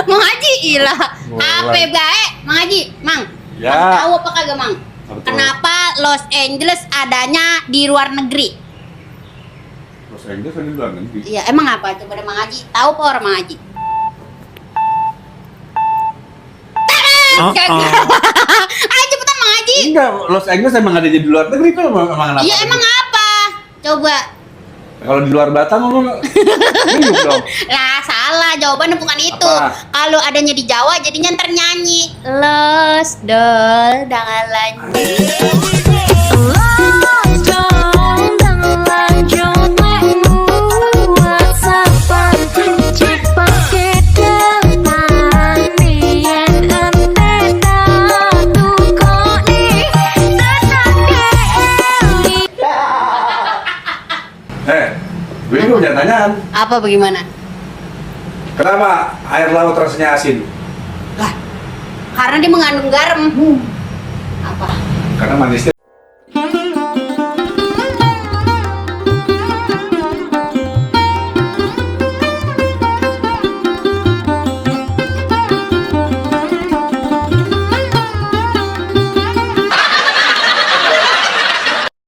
Mang Haji ilah. Mulai. Apa bae, Mang Haji? Mang. Ya. Mang tahu apa kagak, Mang? Apa tuh? Kenapa Los Angeles adanya di luar negeri? Los Angeles ada di luar negeri. Iya, emang apa? Coba deh Mang Haji. Tahu apa orang Mang Haji? Ayo cepetan Mang Haji. Enggak, Los Angeles emang ada di luar negeri tuh emang kenapa? Iya, emang apa? Coba. Kalau di luar Batam ngomong bingung dong. Lah, salah. Jawabannya bukan itu. Apa? Kalau adanya di Jawa jadinya ntar nyanyi. Los dol dangalanji. Gue ini punya pertanyaan. Apa bagaimana? Kenapa air laut rasanya asin? Lah, karena dia mengandung garam. Apa? Karena manisnya